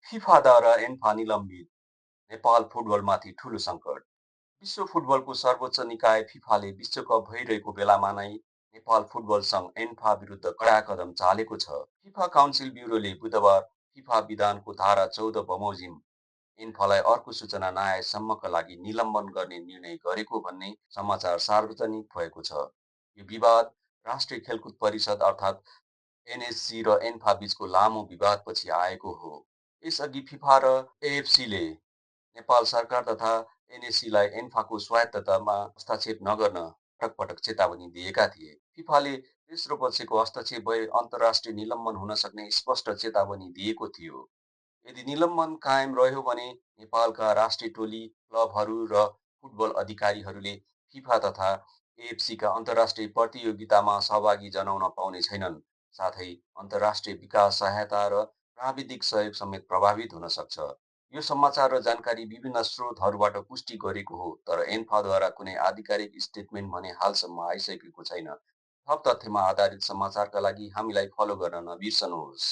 फिफाद्वारा ANFA निलम्बित, नेपाल फुटबलमाथि ठूलो सङ्कट। विश्व फुटबलको सर्वोच्च निकाय फिफाले विश्वकप भइरहेको बेलामा नै नेपाल फुटबल सङ्घ एन्फा विरुद्ध कडा कदम चालेको छ। फिफा काउन्सिल ब्युरोले बुधबार फिफा विधानको धारा 14 बमोजिम एन्फालाई अर्को सूचना नआएसम्मका लागि निलम्बन गर्ने निर्णय गरेको भन्ने समाचार सार्वजनिक भएको छ। यो विवाद राष्ट्रिय खेलकुद परिषद अर्थात् एनएससी र एन्फा बीचको लामो विवादपछि आएको हो। यसअघि फिफा र एएफसीले नेपाल सरकार तथा एनएससीलाई एन्फाको स्वायत्ततामा हस्तक्षेप नगर्न पटक पटक चेतावनी दिएका थिए। फिफाले तेस्रो पक्षको हस्तक्षेप भए अन्तर्राष्ट्रिय निलम्बन हुन सक्ने स्पष्ट चेतावनी दिएको थियो। यदि निलम्बन कायम रह्यो भने नेपालका राष्ट्रिय टोली, क्लबहरू र फुटबल अधिकारीहरूले फिफा तथा एएफसीका अन्तर्राष्ट्रिय प्रतियोगितामा सहभागी जनाउन पाउने छैनन्। साथै अन्तर्राष्ट्रिय विकास सहायता र प्राविधिक सहयोग समेत प्रभावित हुन सक्छ। यो समाचार र जानकारी विभिन्न स्रोतहरूबाट पुष्टि गरेको हो, तर एन्फाद्वारा कुनै आधिकारिक स्टेटमेन्ट भने हालसम्म आइसकेको छैन। थप तथ्यमा आधारित समाचारका लागि हामीलाई फलो गर्न नबिर्सनुहोस्।